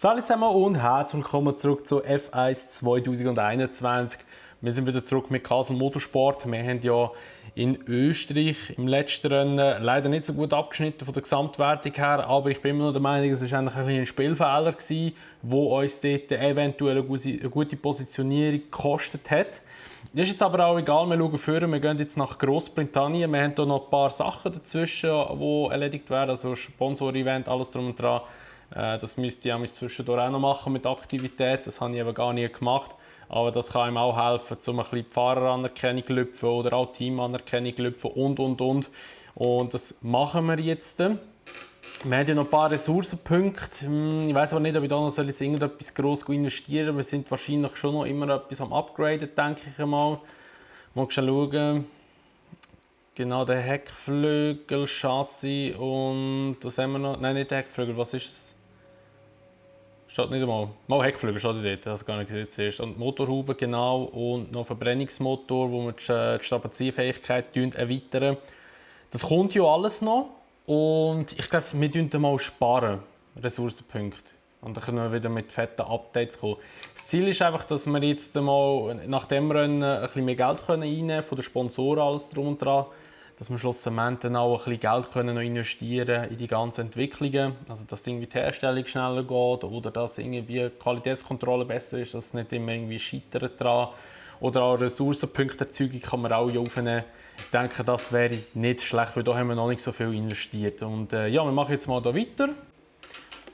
Hallo zusammen und herzlich willkommen zurück zu F1 2021. Wir sind wieder zurück mit Castle Motorsport. Wir haben ja in Österreich im letzten Rennen leider nicht so gut abgeschnitten von der Gesamtwertung her, aber ich bin immer noch der Meinung, es war eigentlich ein Spielfehler gewesen, der uns dort eventuell eine gute Positionierung gekostet hat. Das ist jetzt aber auch egal, wir schauen vorher, wir gehen jetzt nach Großbritannien. Wir haben hier noch ein paar Sachen dazwischen, die erledigt werden, also Sponsor-Event, alles drum und dran. Das müsste ich auch zwischendurch auch noch machen mit Aktivität, das habe ich eben gar nie gemacht. Aber das kann ihm auch helfen, um ein bisschen die Fahreranerkennung zu lüpfen oder auch Teamanerkennung zu lüpfen und. Und das machen wir jetzt. Wir haben ja noch ein paar Ressourcenpunkte. Ich weiß aber nicht, ob ich da noch irgendetwas gross investieren soll. Wir sind wahrscheinlich schon noch immer etwas am Upgraden, denke ich einmal. Mal schauen. Genau, der Heckflügel, Chassis und was haben wir noch? Nein, nicht der Heckflügel, was ist es? Steht nicht einmal. Mal Heckflügel steht dort, das gar nicht gesehen zuerst. Und Motorhaube, genau, und noch Verbrennungsmotor, wo wir die Strapazierfähigkeit erweitern. Das kommt ja alles noch. Und ich glaube, wir sparen mal sparen, Ressourcenpunkte. Und dann können wir wieder mit fetten Updates kommen. Das Ziel ist einfach, dass wir jetzt mal nach dem Rennen ein bisschen mehr Geld einnehmen können, von den Sponsoren, alles drum und dran. Dass wir schlussendlich dann auch ein bisschen Geld noch investieren in die ganzen Entwicklungen. Also dass irgendwie die Herstellung schneller geht oder dass irgendwie die Qualitätskontrolle besser ist, dass es nicht immer irgendwie scheitert dran. Oder auch Ressourcenpunkterzeugung kann man auch aufnehmen. Ich denke, das wäre nicht schlecht, weil da haben wir noch nicht so viel investiert. Und ja, wir machen jetzt mal hier weiter.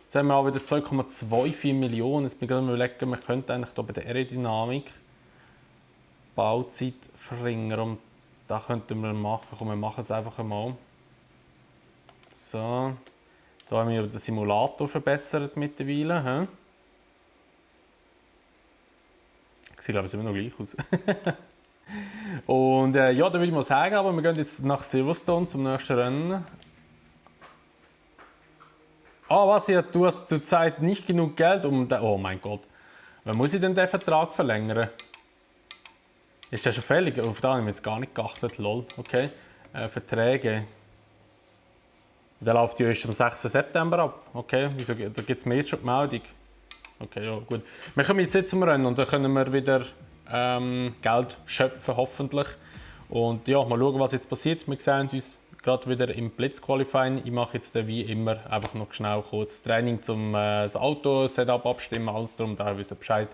Jetzt haben wir auch wieder 2,24 Millionen. Jetzt bin ich gerade überlegen, wir könnten eigentlich hier bei der Aerodynamik Bauzeit verringern. Und das könnten wir machen. Komm, wir machen es einfach einmal. So. Da haben wir den Simulator verbessert mittlerweile. He? Sieht, glaube ich, immer noch gleich aus. Und ja, da würde ich mal sagen, aber wir gehen jetzt nach Silverstone zum nächsten Rennen. Ah, was? Du hast zurzeit nicht genug Geld, um... Oh mein Gott. Wann muss ich denn den Vertrag verlängern? Ist der schon fällig? Auf da habe ich jetzt gar nicht geachtet. Lol. Okay. Verträge. Der läuft ja erst am 6. September ab. Okay. Wieso, da gibt es mir jetzt schon die Meldung. Okay, ja, gut. Wir kommen jetzt zum Rennen und dann können wir wieder Geld schöpfen, hoffentlich. Und ja, mal schauen, was jetzt passiert. Wir sehen uns gerade wieder im Blitzqualifying. Ich mache jetzt wie immer einfach noch schnell kurz Training zum das Auto-Setup abstimmen, alles darum, da wissen Bescheid.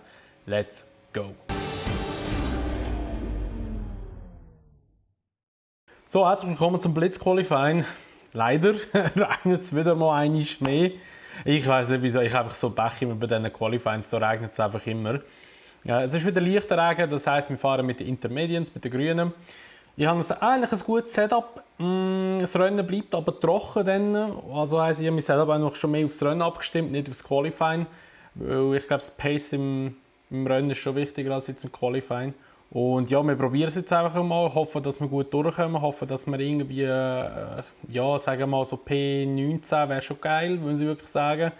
Let's go! So, herzlich willkommen zum Blitzqualifying. Leider regnet es wieder mal einmal mehr. Ich weiß nicht wieso, ich habe einfach so Pech immer bei diesen Qualifyings, da regnet es einfach immer. Es ist wieder leichter Regen, das heisst, wir fahren mit den Intermediates, mit den Grünen. Ich habe eigentlich ein gutes Setup. Das Rennen bleibt aber trocken dann. Also heisst, ich habe mein Setup eigentlich schon mehr aufs Rennen abgestimmt, nicht aufs Qualifying. Weil ich glaube, das Pace im Rennen ist schon wichtiger als jetzt im Qualifying. Und ja, wir probieren es jetzt einfach mal, hoffen, dass wir gut durchkommen, hoffen, dass wir irgendwie, ja, sagen wir mal so P19 wäre schon geil, würde ich wirklich sagen.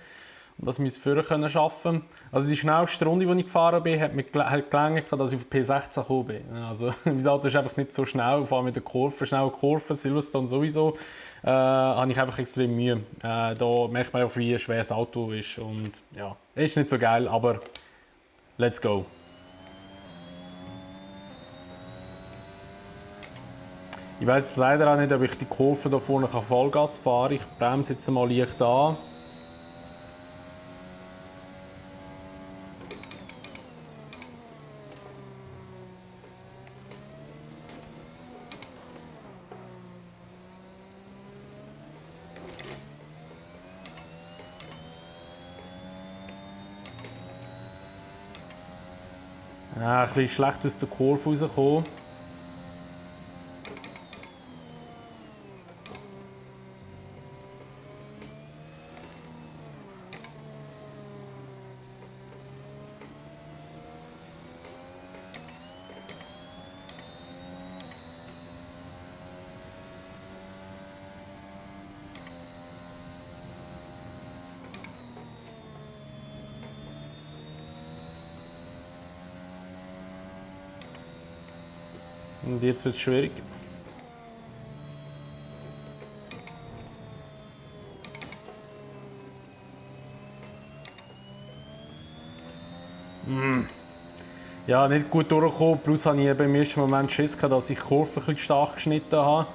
Und dass wir es vorher schaffen können. Also die schnellste Runde, die ich gefahren bin, hat gelangt, dass ich auf P16 gekommen bin. Also mein Auto ist einfach nicht so schnell, vor allem mit der Kurve, schnelle Kurven, Silverstone sowieso, habe ich einfach extrem Mühe. Da merkt man auch, wie schwer das Auto ist und ja, ist nicht so geil, aber let's go. Ich weiß jetzt leider auch nicht, ob ich die Kurve hier vorne Vollgas fahren kann. Ich bremse jetzt mal leicht an. Ein bisschen schlecht aus der Kurve rausgekommen. Und jetzt wird es schwierig. Ja, nicht gut durchgekommen. Plus habe ich beim ersten Moment Schiss gehabt, dass ich die Kurve ein bisschen stark geschnitten habe.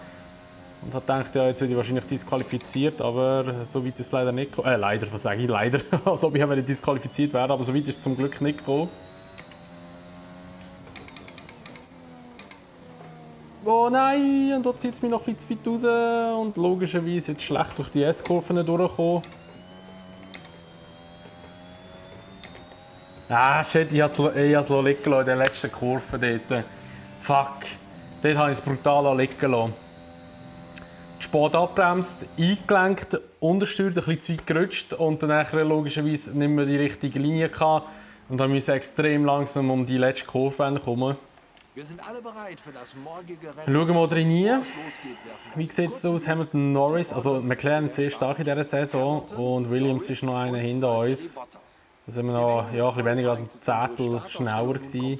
Und habe gedacht, ja, jetzt werde ich wahrscheinlich disqualifiziert, aber so weit ist es leider nicht gekommen. Leider, was sage ich? Leider. Als ob ich disqualifiziert werde, aber so weit ist es zum Glück nicht gekommen. Oh nein, und dort zieht es mich noch ein bisschen zu weit raus. Und logischerweise jetzt schlecht durch die S-Kurven durchgekommen. Ah, shit, ich habe es liegen lassen in der letzten Kurve dort. Fuck, dort habe ich es brutal liegen lassen. Spät abbremst, eingelenkt, Untersteuer ein bisschen zu weit gerutscht und dann logischerweise nicht mehr die richtige Linie gehabt. Und dann musste ich extrem langsam um die letzte Kurve kommen. Wir sind alle bereit für das morgige Rennen. Schauen wir mal rein. Wie sieht es aus? Hamilton, Norris. Also McLaren ist sehr stark in dieser Saison und Williams ist noch einer hinter uns. Da sind wir noch ja, ein bisschen weniger als ein Zehntel schneller gewesen.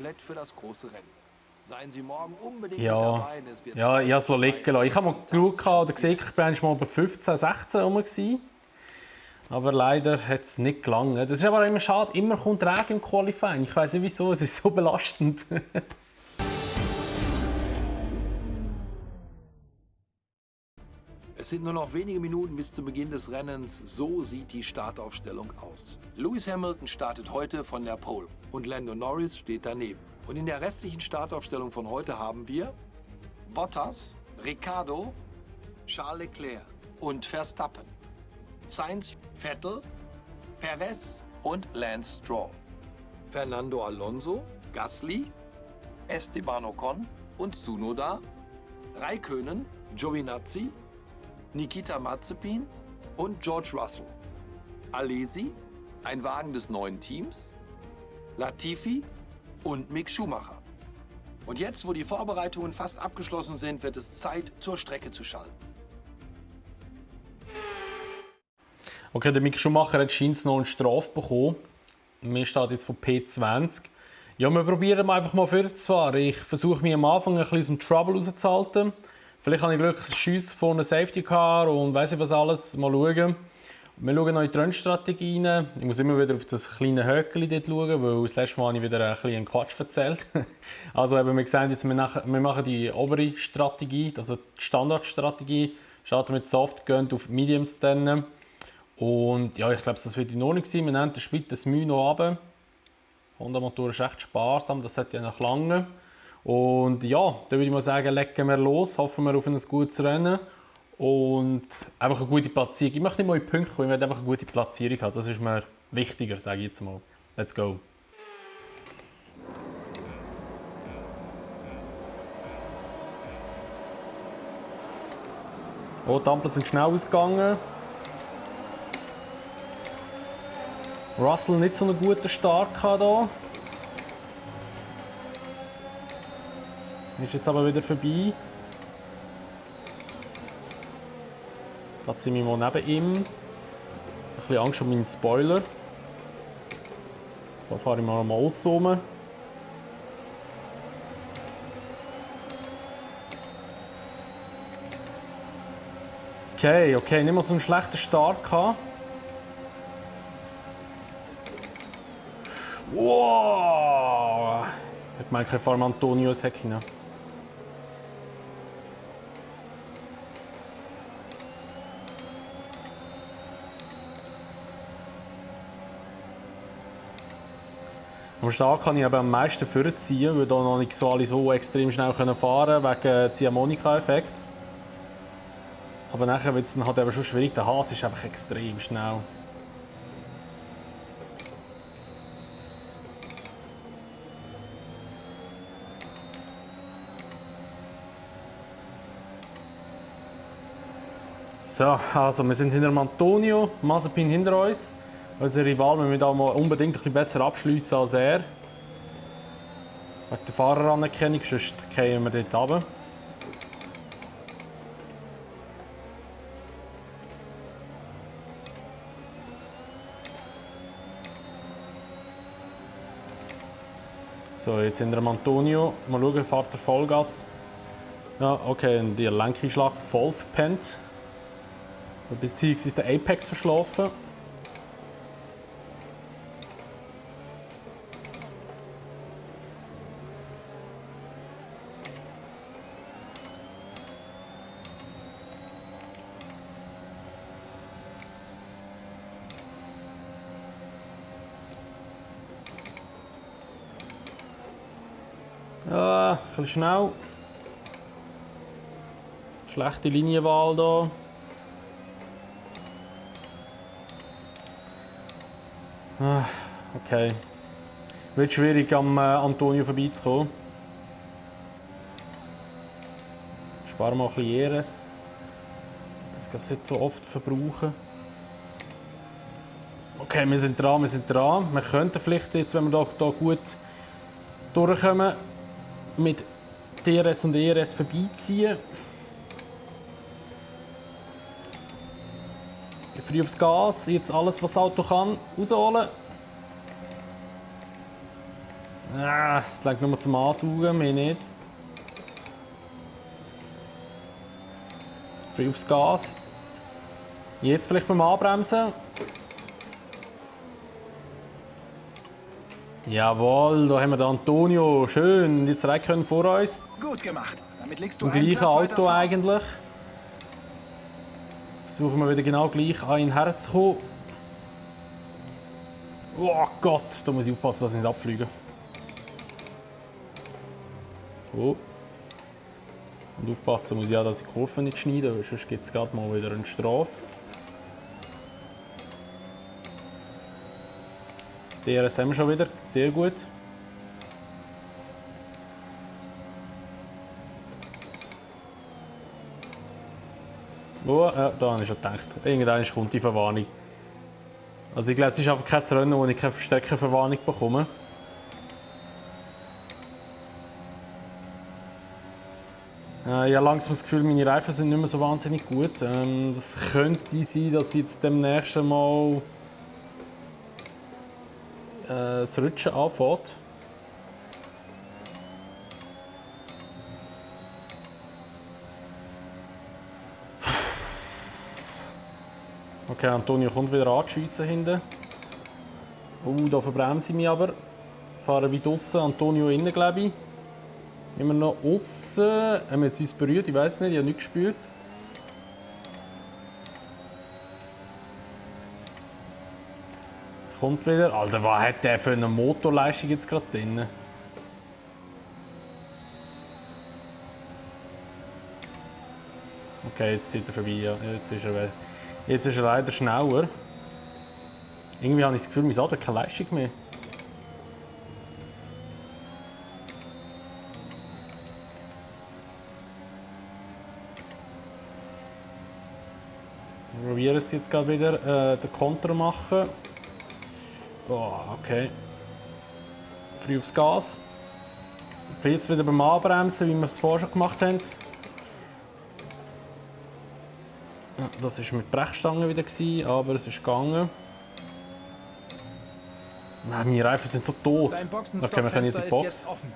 Ja, ich habe es liegen lassen. Ich habe mal geschaut oder gesehen, ich war mal bei 15, 16 rum. Aber leider hat es nicht gelangt. Das ist aber immer schade. Immer kommt Regen im Qualifying. Ich weiß nicht wieso, es ist so belastend. Es sind nur noch wenige Minuten bis zum Beginn des Rennens. So sieht die Startaufstellung aus. Lewis Hamilton startet heute von der Pole und Lando Norris steht daneben. Und in der restlichen Startaufstellung von heute haben wir Bottas, Ricciardo, Charles Leclerc und Verstappen, Sainz, Vettel, Perez und Lance Stroll, Fernando Alonso, Gasly, Esteban Ocon und Tsunoda, Raikkonen, Giovinazzi, Nikita Mazepin und George Russell, Alesi, ein Wagen des neuen Teams, Latifi und Mick Schumacher. Und jetzt, wo die Vorbereitungen fast abgeschlossen sind, wird es Zeit, zur Strecke zu schalten. Okay, der Mick Schumacher hat scheint noch eine Strafe bekommen. Mir steht jetzt von P20. Ja, wir probieren einfach mal vorzufahren. Ich versuche mich am Anfang ein bisschen aus dem Trouble rauszuhalten. Vielleicht habe ich Glück, ein Schuss von einem Safety Car und weiss ich was alles. Mal schauen. Wir schauen noch in die Rennstrategie rein. Ich muss immer wieder auf das kleine Höckchen dort schauen, weil das letzte Mal habe ich wieder ein bisschen Quatsch erzählt. Also eben, wir sehen jetzt, wir machen die obere Strategie, also die Standardstrategie. Starten mit Soft, gehen auf Mediums dann. Und ja, ich glaube, das wird in Ordnung sein. Wir nehmen den Sprit das Mühe noch runter. Der Honda-Motor ist echt sparsam, das hat ja noch lange. Und ja, dann würde ich mal sagen, legen wir los, hoffen wir auf ein gutes Rennen und einfach eine gute Platzierung. Ich möchte nicht mal in die Punkte kommen, ich möchte einfach eine gute Platzierung haben, das ist mir wichtiger, sage ich jetzt mal. Let's go! Oh, die Ampeln sind schnell ausgegangen. Russell nicht so einen guten Start hier. Ist jetzt aber wieder vorbei. Platziere mich mal neben ihm. Ein bisschen Angst um meinen Spoiler. Da fahre ich mal aussen rum. Okay, nicht mal so einen schlechten Start gehabt. Wow! Ich meine, ich fahre Antonio ins Heck hinein. Am Start kann ich aber am meisten vorziehen, weil hier noch nicht so alle so extrem schnell fahren können, wegen Ziehharmonika-Effekt. Aber nachher wird es dann halt eben schon schwierig. Der Haas ist einfach extrem schnell. So, also wir sind hinter Antonio, Mazepin hinter uns. Unser Rival, wir müssen da mal unbedingt ein bisschen besser abschliessen als er. Wegen der Fahreranerkennung, sonst fallen wir dort runter. So, jetzt hinter Antonio. Mal schauen, fährt der Vollgas. Ja, okay, und der Lenkeinschlag voll verpennt. Beziehungsweise der Apex verschlafen. Ja, ein bisschen schnell. Schlechte Linienwahl hier. Okay. Wird schwierig, am Antonio vorbeizukommen. Sparen wir mal ein bisschen ERS. Das kann ich jetzt so oft verbrauchen. Okay, wir sind dran, wir sind dran. Wir könnten vielleicht jetzt, wenn wir da gut durchkommen, mit DRS und ERS vorbeiziehen. Früh aufs Gas, jetzt alles, was das Auto kann, rausholen. Es reicht nur zum Ansaugen, mehr nicht. Früh aufs Gas. Jetzt vielleicht beim Anbremsen. Jawohl, da haben wir den Antonio. Schön, jetzt rein vor uns. Gut gemacht. Damit liegst du Im einen gleichen Platz weiter Auto vorn. eigentlich. Versuchen wir wieder genau gleich an ihn herzukommen. Oh Gott, da muss ich aufpassen, dass ich nicht abfliege. Oh. Und aufpassen muss ich auch, dass ich die Kurve nicht schneide, weil sonst gibt es gerade mal wieder eine Strafe. DRS haben wir schon wieder, sehr gut. Oh, ja, da habe ich schon gedacht. Irgendwann kommt die Verwarnung. Also ich glaube, es ist einfach kein Rennen, wo ich keine Verstärkerverwarnung bekomme. Ich habe langsam das Gefühl, meine Reifen sind nicht mehr so wahnsinnig gut. Das könnte sein, dass jetzt demnächst mal das Rutschen anfängt. Okay, Antonio kommt wieder anzuschiessen hinten. Da verbremse ich mich aber. Fahren wie draussen, Antonio innen, glaube ich. Immer noch außen. Haben wir jetzt uns berührt? Ich weiß nicht, ich habe nichts gespürt. Kommt wieder. Alter, was hat der für eine Motorleistung jetzt gerade drin? Okay, jetzt zieht er vorbei. Ja. Jetzt ist er leider schneller. Irgendwie habe ich das Gefühl, mein Auto hat keine Leistung mehr. Wir probieren es jetzt gerade wieder, den Konter machen. Oh, okay. Früh aufs Gas. Jetzt wieder beim Anbremsen, wie wir es vorher schon gemacht haben. Ja, das war mit Brechstangen wieder, aber es ist gegangen. Nein, meine Reifen sind so tot. Dein Okay, wir können jetzt in die Boxenstoppfenster ist Box. jetzt offen.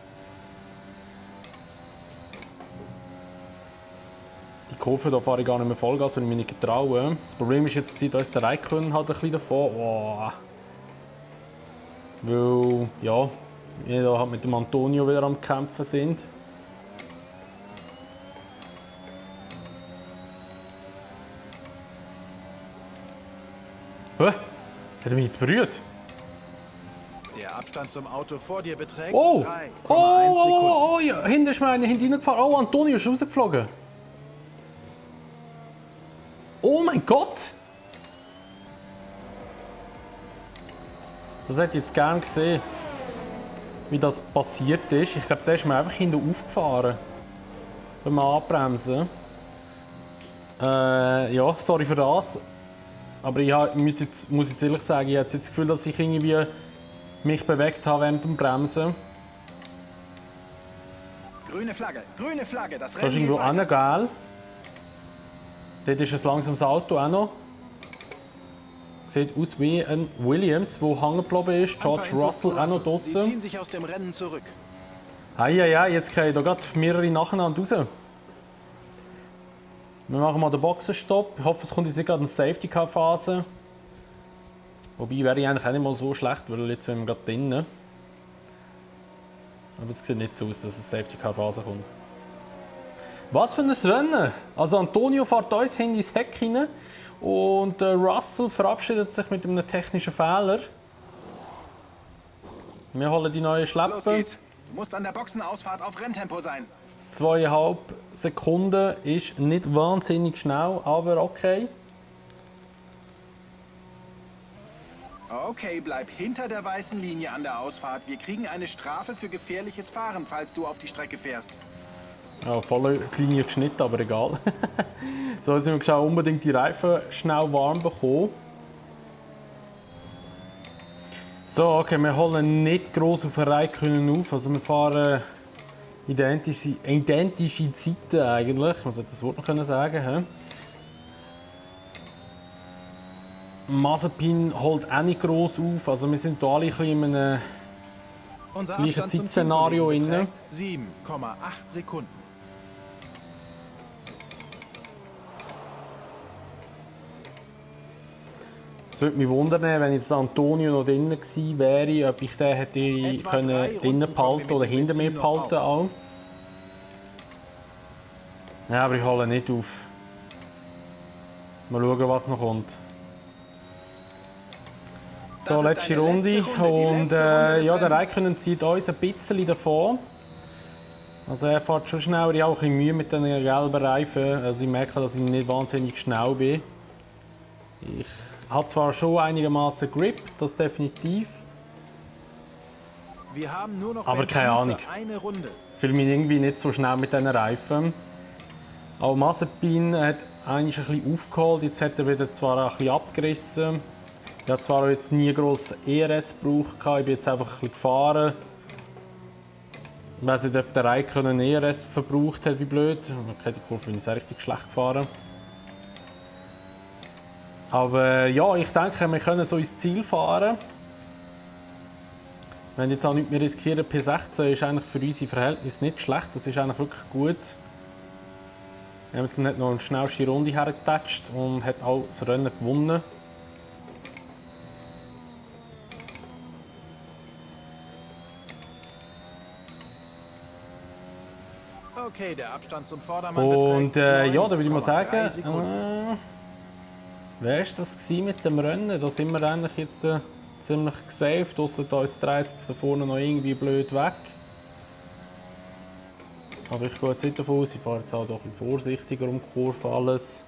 Die Kurve hier fahre ich gar nicht mehr Vollgas, weil ich mich nicht getraue. Das Problem ist jetzt, zieht uns der Raikkonen halt ein bisschen davon. Oh. Weil, ja, wir da halt mit dem Antonio wieder am Kämpfen sind. Hä? Hat er mich jetzt berührt? Der Abstand zum Auto vor dir beträgt Oh! 3,1 Sekunden. Oh, ja. Hinten ist mir einer hineingefahren. Oh, Antonio ist rausgeflogen. Oh mein Gott! Das hätte ich jetzt gerne gesehen, wie das passiert ist. Ich glaube, zuerst ist mir einfach hinten aufgefahren. Beim Anbremsen. Ja, sorry für das. Aber ich muss jetzt ehrlich sagen, ich habe jetzt das Gefühl, dass ich irgendwie mich bewegt habe während dem Bremsen. Grüne Flagge, das Da ist Rennen geht irgendwo auch weiter. noch geil. Dort ist ein langsames Auto auch noch. Sieht aus wie ein Williams, der hängen geblieben ist. George Russell auch noch Sie draussen. ziehen sich aus dem Rennen zurück. Ja, jetzt kriege ich da gerade mehrere nacheinander raus. Wir machen mal den Boxenstopp. Ich hoffe, es kommt jetzt nicht gerade eine Safety-Car-Phase. Wobei wäre ich eigentlich auch nicht mal so schlecht, weil jetzt sind wir gerade drinnen. Aber es sieht nicht so aus, dass eine Safety-Car-Phase kommt. Was für ein Rennen! Also Antonio fährt uns hinten ins Heck rein und Russell verabschiedet sich mit einem technischen Fehler. Wir holen die neue Los Schleppe. geht's. Du musst an der Boxenausfahrt auf Renntempo sein. 2,5 Sekunden ist nicht wahnsinnig schnell, aber okay. Okay, bleib hinter der weißen Linie an der Ausfahrt. Wir kriegen eine Strafe für gefährliches Fahren, falls du auf die Strecke fährst. Ja, voll Linie geschnitten, aber egal. So, jetzt müssen wir unbedingt die Reifen schnell warm bekommen. So, okay, wir holen nicht gross auf den Räikkönen auf. Also wir fahren identische Zeiten eigentlich. Man sollte das Wort noch sagen können. Mazepin holt auch nicht gross auf. Also wir sind hier alle ein bisschen in einem Unser gleichen Abstand zum Zeitszenario Teamkollegen inne. beträgt 7,8 Sekunden. Es würde mich wundern, wenn jetzt Antonio noch drin gewesen wäre, ob ich den hätte Etwa 3 drinnen Runden behalten kommen wir oder mit dem hinter mir Benzin noch behalten aus. auch. Ja, aber ich hole nicht auf. Mal schauen, was noch kommt. Das So, ist letzte eine Runde. letzte Runde, die Und letzte Runde des ja, der Rennens. Räikkönen zieht uns ein bisschen davon. Also er fährt schon schneller, ich habe auch ein bisschen Mühe mit den gelben Reifen. Also ich merke, dass ich nicht wahnsinnig schnell bin. Ich habe zwar schon einigermaßen Grip, das definitiv. Wir haben nur noch Aber Benzin keine Ahnung. für eine Runde. Ich fühle mich irgendwie nicht so schnell mit diesen Reifen. Aber Mazepin hat eigentlich ein bisschen aufgeholt, jetzt hat er wieder zwar ein bisschen abgerissen. Ich habe zwar jetzt nie gross ERS gebraucht, ich bin jetzt einfach ein bisschen gefahren. Ich weiss nicht, ob der Räikkönen ERS verbraucht hat, wie blöd. Okay, die Kurve bin ich sehr richtig schlecht gefahren. Aber ja, ich denke, wir können so ins Ziel fahren. Wenn jetzt auch nichts mehr riskieren, P16 ist eigentlich für unsere Verhältnisse nicht schlecht, das ist eigentlich wirklich gut. Hamilton hat noch eine schnellste Runde hergetatscht und hat auch das Rennen gewonnen. Okay, der Abstand zum Vordermann Und beträgt ja, da würde ich mal 9,3 sagen, Sekunden. wer war das mit dem Rennen? Da sind wir eigentlich jetzt ziemlich gesaved, ausser da ist dreht es da vorne noch irgendwie blöd weg. Aber ich gehe jetzt nicht davon aus, ich fahre jetzt auch doch ein bisschen vorsichtiger um die Kurve alles.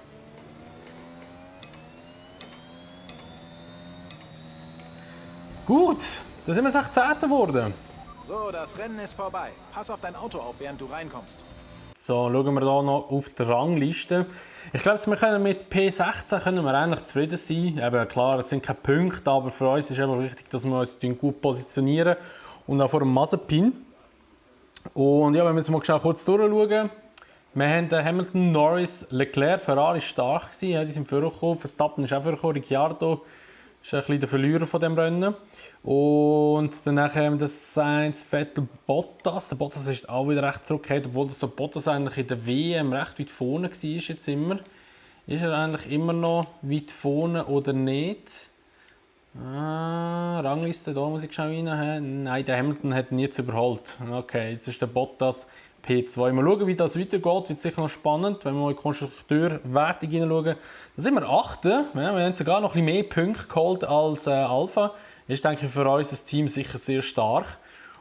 Gut, dann sind wir 16. geworden. So, das Rennen ist vorbei. Pass auf dein Auto auf, während du reinkommst. So, schauen wir hier noch auf die Rangliste. Ich glaube, wir können mit P16 können wir eigentlich zufrieden sein. Eben, klar, es sind keine Punkte, aber für uns ist einfach wichtig, dass wir uns gut positionieren. Und auch vor dem Mazepin. Und ja, wenn wir jetzt mal kurz durchschauen. Wir haben Hamilton, Norris, Leclerc, Ferrari stark gewesen. Ja, die sind vorgekommen. Verstappen ist auch vorgekommen. Ricciardo ist ein bisschen der Verlierer von dem Rennen. Und dann haben wir Sainz, Vettel, Bottas. Der Bottas ist auch wieder recht zurückgekehrt, obwohl das so Bottas eigentlich in der WM recht weit vorne war jetzt immer. Ist er eigentlich immer noch weit vorne oder nicht? Rangliste, da muss ich schon rein. Nein, der Hamilton hat ihn jetzt überholt. Okay, jetzt ist der Bottas P2. Mal schauen, wie das weitergeht. Wird sicher noch spannend, wenn wir mal in die Konstrukteurwertung hineinschauen. Da sind wir 8. Ja, wir haben sogar noch ein bisschen mehr Punkte geholt als Alpha. Ist, denke ich, für unser Team sicher sehr stark.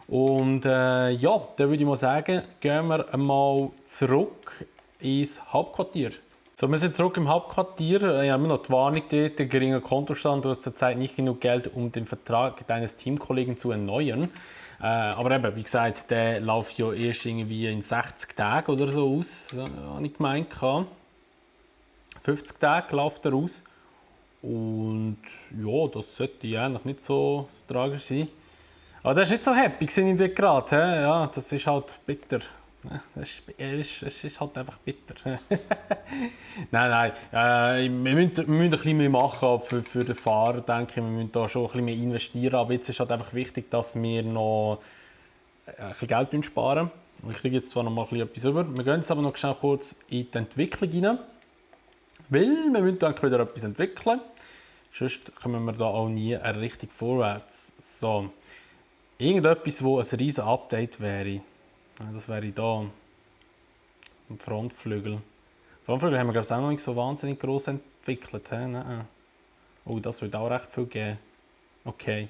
Und ja, dann würde ich mal sagen, gehen wir mal zurück ins Hauptquartier. So, wir sind zurück im Hauptquartier. Ich habe immer noch die Warnung dort, ein geringer Kontostand. Du hast zurzeit nicht genug Geld, um den Vertrag deines Teamkollegen zu erneuern. Aber eben, wie gesagt, der läuft ja erst irgendwie in 60 Tagen oder so aus, habe ich gemeint. 50 Tage läuft er aus. Und ja, das sollte eigentlich nicht so tragisch sein. Aber der ist nicht so happy, sehe ich dort gerade. Ja, das ist halt bitter. Es ist halt einfach bitter. Nein. Wir müssen ein bisschen mehr machen für den Fahrer, denke ich. Wir müssen da schon ein bisschen mehr investieren. Aber jetzt ist halt einfach wichtig, dass wir noch ein bisschen Geld sparen. Ich kriege jetzt zwar noch mal etwas über. Wir gehen jetzt aber noch schnell kurz in die Entwicklung rein. Weil wir müssen dann wieder etwas entwickeln. Sonst kommen wir da auch nie richtig vorwärts. So. Irgendetwas, wo ein riesen Update wäre. Das wäre hier im Frontflügel. Frontflügel haben wir, glaube ich, auch noch nicht so wahnsinnig gross entwickelt. Nein. Oh, das wird auch recht viel geben. Okay.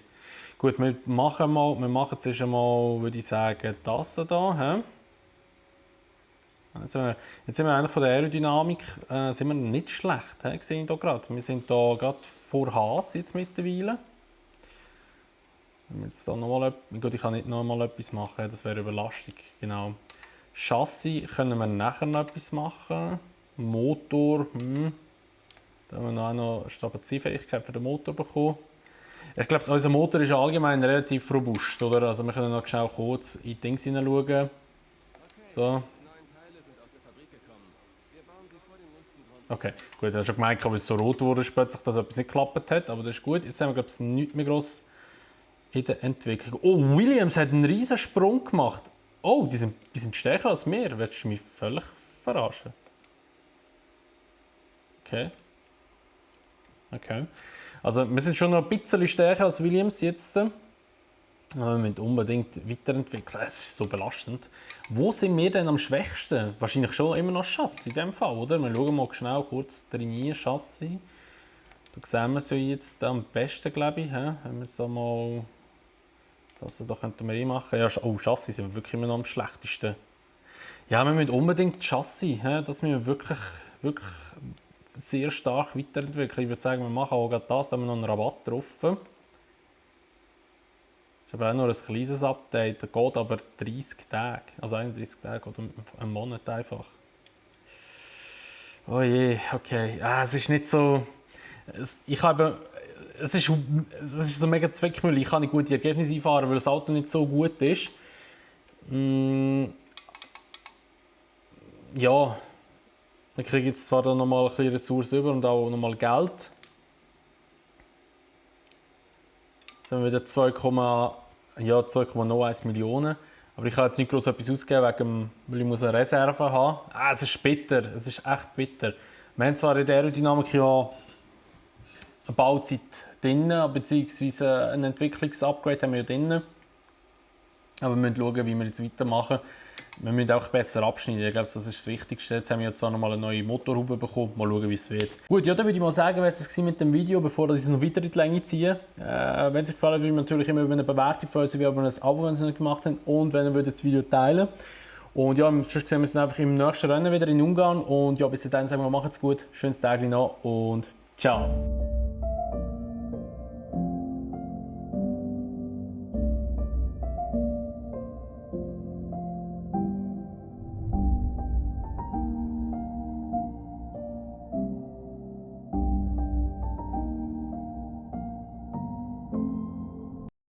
Gut, wir machen zuerst einmal, würde ich sagen, das hier. He? Jetzt sind wir eigentlich von der Aerodynamik sind wir nicht schlecht. He? Sehen hier gerade. Wir sind hier gerade vor Haas jetzt mittlerweile. Wenn wir jetzt da gut, ich kann nicht noch mal etwas machen, das wäre Überlastung. Genau. Chassis können wir nachher noch etwas machen. Motor, da haben wir noch Strapazierfähigkeit für den Motor bekommen. Ich glaube, unser Motor ist allgemein relativ robust, oder? Also wir können noch schnell kurz in die Dings hineinschauen. So. Okay, gut, ich habe schon gemerkt, weil es so rot wurde, plötzlich, dass etwas nicht geklappt hat, aber das ist gut. Jetzt haben wir, glaube ich, nichts mehr gross in der Entwicklung. Oh, Williams hat einen riesen Sprung gemacht. Oh, die sind stärker als wir. Willst du mich völlig verarschen? Okay. Also wir sind schon noch ein bisschen stärker als Williams jetzt. Aber wir müssen unbedingt weiterentwickeln. Es ist so belastend. Wo sind wir denn am schwächsten? Wahrscheinlich schon immer noch Chassis in diesem Fall, oder? Wir schauen mal schnell kurz trainieren, Chassis. Da sehen wir es jetzt am besten, glaube ich. Wenn wir jetzt da mal... Das da könnten wir machen. Ja, oh, Chassis sind wir wirklich immer noch am schlechtesten. Ja, wir müssen unbedingt Chassis. Das müssen wir wirklich sehr stark weiterentwickeln. Ich würde sagen, wir machen auch gerade das, da haben wir noch einen Rabatt drauf. Das ist aber auch nur ein kleines Update, das geht aber 30 Tage, also 31 Tage oder einen Monat einfach. Oh je, okay, es ist nicht so... Es ist so mega Zweckmüll, ich kann nicht gute Ergebnisse einfahren, weil das Auto nicht so gut ist. Ja, wir kriegen jetzt zwar dann nochmal ein bisschen Ressourcen über und auch nochmal Geld. Jetzt haben wir wieder 2,01 Millionen. Aber ich kann jetzt nicht groß etwas ausgeben, weil ich eine Reserve haben muss. Es ist bitter, es ist echt bitter. Wir haben zwar in der Aerodynamik ja eine Bauzeit drin, beziehungsweise ein Entwicklungsupgrade haben wir ja drin. Aber wir müssen schauen, wie wir jetzt weitermachen. Wir müssen auch besser abschneiden. Ich glaube, das ist das Wichtigste. Jetzt haben wir zwar noch mal eine neue Motorhaube bekommen. Mal schauen, wie es wird. Gut, ja, dann würde ich mal sagen, wäre es mit dem Video, bevor ich es noch weiter in die Länge ziehe. Wenn es euch gefallen hat, würde ich natürlich immer über eine Bewertung freuen, sowie über ein Abo, wenn ihr es nicht gemacht habt. Und wenn ihr das Video teilen würdet. Und ja, sonst sehen wir uns einfach im nächsten Rennen wieder in Ungarn. Und ja, bis dahin sagen wir, macht's gut, schönes Tag noch und ciao.